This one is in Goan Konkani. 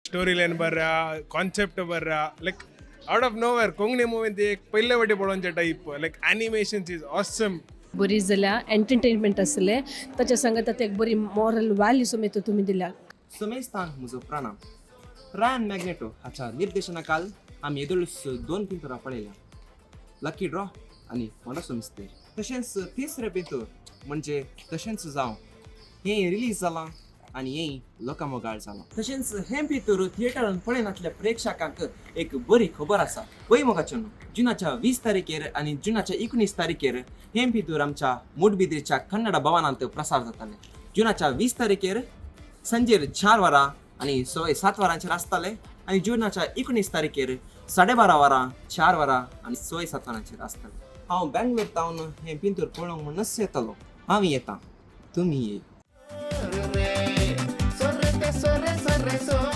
स्टोरी लायन बरें आहा, कॉन्सेप्ट बरें आहा. Like out of nowhere Konkani movie ती एक पयले वाटी पळोवचे type. Like animation is awesome. बरी जाल्या, एंटरटेनमेंट आसलें. ताच्या सांगात एक बरी मॉरल वॅल्यू समेत तुमी दिल्या. समेस्तांक म्हजो प्रणाम. रायन मॅग्नेटो हाच्या निर्देशनाखाल आमी येदोळूच दोन पिंतुरां पळयल्या, लकी ड्रॉ आनी मोडसो मिस्तेर. तशेंच तिसरें पिंतूर म्हणजे तशेंच जावं हें रिलीज जालां आनी हें लोकां मोगाळ जालां. तशेंच हें पिंतूर थिएटरान पळयनातल्या प्रेक्षकांक एक बरी खबर आसा. पळय मोगाचें, जुनाच्या 20 तारखेर आनी जुनाच्या 19 तारखेर हें पिंतूर आमच्या मुडबिद्रीच्या कन्नडा भवनांत प्रसार जातालें. जुनाच्या 20 तारखेर संजेर 4 वरां आनी 7:15 वरांचेर आसताले आनी जुनाच्या 19 तारखेर 12:30 वरां, 4 वरां आनी 7:15 वरांचेर आसताले. हांव बेंगलोर तावन हें पिंतूर पळोवंक म्हणूनच येतालो. हांव येता, तुमी येय. Sorrete, sorre, sorre, sorre.